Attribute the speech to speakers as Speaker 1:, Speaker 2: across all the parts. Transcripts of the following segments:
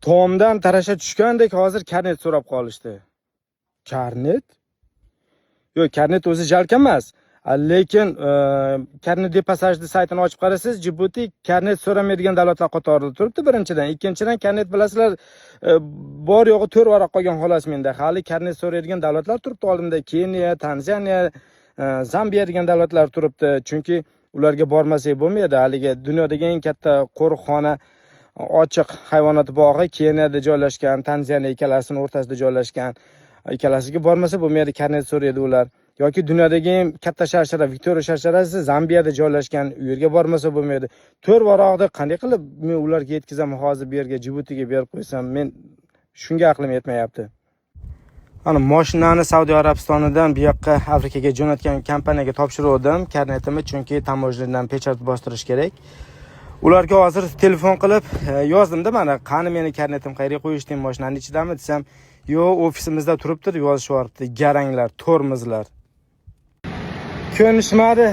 Speaker 1: Tomdan tarasha tushgandek hozir karnet so'rab qolishdi. Karnet? Yo'q, karnet o'zi жалко emas. Lekin carnet de passage saytini ochib qarasangiz, Jibuti karnet so'ramaydigan davlatlar qatorida turibdi birinchidan. Ikkinchidan, karnet, bilasizlar, bor yo'g'i to'rt varaq qolgan xolos menda. Hali karnet so'raydigan davlatlar turibdi oldimda. Keniya, Tanzaniya, Zambiya degan davlatlar turibdi. Chunki ularga bormasak bo'lmaydi. Haligi dunyodagi eng katta qo'riqxona, ochiq hayvonot bog'i Keniyada joylashgan, Tanzaniya ikkalasini o'rtasida joylashgan. Ikkalasiga bormasa bo'lmaydi, karnet so'raydi ular. Yoki dunyodagi eng katta sharshara, Viktoriya sharsharasi Zambiyada joylashgan, u yerga bormasa bo'lmaydi. To'rt varoqni qanday qilib men ularga yetkazaman hozir bu yerga, Jibutiga berib qo'ysam, men shunga aqlim yetmayapti. Ana mashinani Saudiya Arabistonidan bu yoqqa, Afrikaga jo'natgan kompaniyaga topshiruvdim karnetimni, chunki таможня dan печать bostirish kerak. Ularga hozir telefon qilib yozdimda, mana, qani meni karnetim, qayerga qo'yishding, mashinani ichidami desam, yo'q, ofisimizda turibdi deb yozishib yuboribdi. Garanglar, tormozlar. Ko'nishmadi.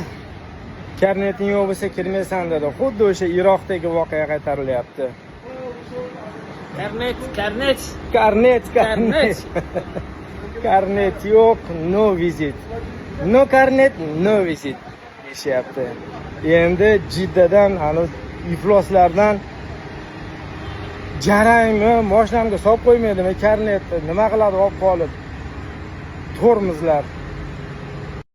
Speaker 1: Karneting yo'q bo'lsa kirmaysan dedi. Xuddi o'sha Iroqdagi voqea qaytarilyapti.
Speaker 2: Karnet, karnet.
Speaker 1: Karnet, karnet. Karnet yo'q, no visit. No karnet, no visit deyishyapti. Endi Jiddadan, hani ifloslardan jarangmi, mashinamga solib qo'ymaydimi karnetni, nima qiladi olib qolib. Tormozlar.